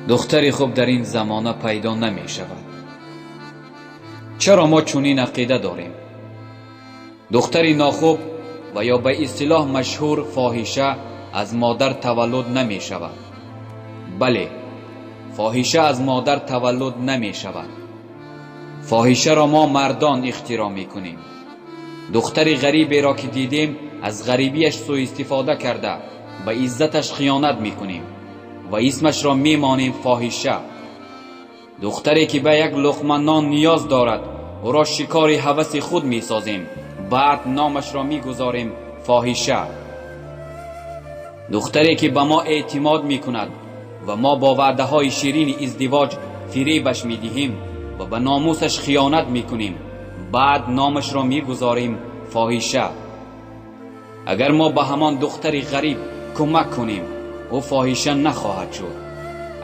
Духтари хуб дар ин замона пайдо намешавад. Чаро мо чунин ақида дорем? Духтари нохуб ва ё ба истилоҳ машҳур фоҳиша аз модар таваллуд намешавад. Бале, фоҳиша аз модар таваллуд намешавад. Фоҳишаро мо мардон ихтироъ мекунем. Духтари ғариберо ки дидем, аз ғарибиаш суистифода карда ба иззаташ хиёнат мекунем ва исмашро мемонем фоҳиша. Духтаре ки ба як луқма нон ниёз дорад, ӯро шикори ҳаваси худ месозем, баъд номашро мегузорем фоҳиша. Духтаре ки ба мо эътимод мекунад ва мо бо ваъдаҳои ширини издивоҷ фиребаш медиҳем ва ба номусаш хиёнат мекунем, баъд номашро мегузорем фоҳиша. Агар мо ба ҳамон духтари ғариб кӯмак кунем, ӯ фоҳиша нахоҳад шуд.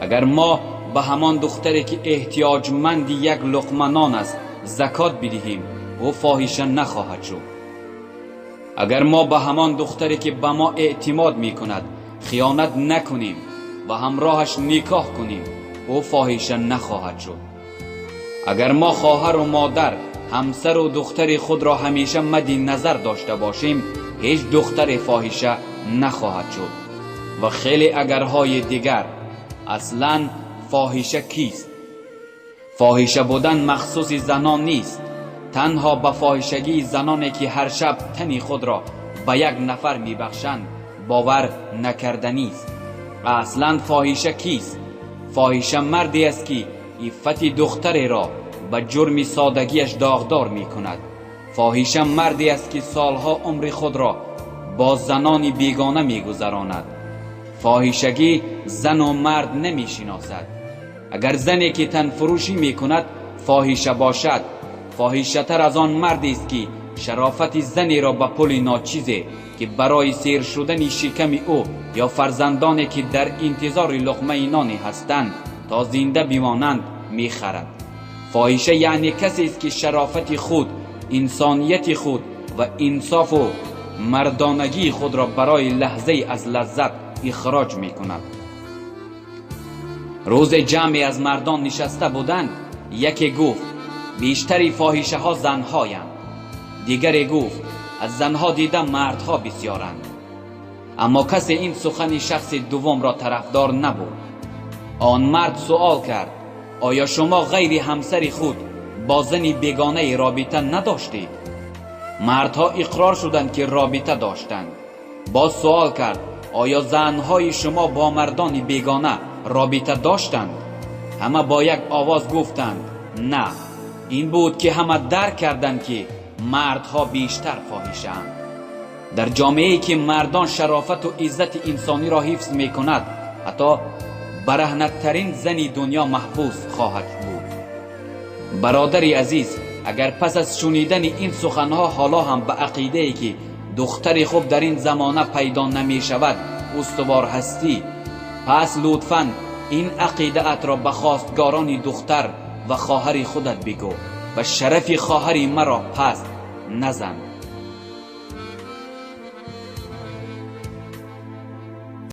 Агар мо ба ҳамон духтаре ки эҳтиёҷманди як луқма нон аст закот бидиҳем, ӯ фоҳиша нахоҳад шуд. Агар мо ба ҳамон духтаре ки ба мо эътимод мекунад хиёнат накунем ва ҳамроҳаш никоҳ кунем, ӯ фоҳиша нахоҳад шуд. Агар мо хоҳару модар, ҳамсару духтари худро ҳамеша мадди назар дошта бошем, ҳеҷ духтари фоҳиша нахоҳад шуд. Ва хеле агарҳои дигар. Аслан фоҳиша кист? Фоҳиша будан махсуси занон нест. Танҳо ба фоҳишагии заноне ки ҳар шаб тани худро ба як нафар мебахшанд бовар накарданист. Аслан фоҳиша кист? Фоҳиша марде аст ки иффати духтареро ба ҷурми содагиаш доғдор мекунад. Фоҳиша марде аст ки солҳо умри худро бо занони бегона мегузаронад. Фоҳишагӣ зану мард намешиносад. Агар зане ки танфурӯшӣ мекунад фоҳиша бошад, фоҳишатар аз он мардест ки шарофати занеро ба пули ночизе ки барои сер шудани шиками ӯ ё фарзандоне ки дар интизори луқмаи ноне ҳастанд то зинда бимонанд мехарад. Фоҳиша яъне касест ки шарофати худ, инсонияти худ ва инсофу мардонагии худро барои лаҳзае аз лаззат ихроҷ мекунад. Рӯзе ҷамъе аз мардон нишаста буданд, яке гуфт: бештари фоҳишаҳо занҳоянд. Дигаре гуфт: аз занҳо дида мардҳо бисёранд. Аммо касе ин сухани шахси дуввумро тарафдор набуд. Он мард суол кард: оё шумо ғайри ҳамсари худ бо зани бегонаи робита надоштед? Мардҳо иқрор шуданд ки робита доштанд. Боз суол кард: оё занҳои шумо бо мардони бегона робита доштанд? Ҳама бо як овоз гуфтанд: на. Ин буд ки ҳама дарк карданд ки мардҳо бештар фоҳишаанд. Дар ҷомеае ки мардон шарофату иззати инсониро ҳифз мекунад, ҳатто бараҳнаттарин зани дунё маҳфуз хоҳад буд. Бародари азиз, агар пас аз шунидани ин суханҳо ҳоло ҳам ба ақидае ки духтари хуб дар ин замона пайдо намешавад устувор ҳастӣ, пас лутфан ин ақидаатро ба хостгорони духтар ва хоҳари худат бигӯ ва шарафи хоҳари маро паст назан.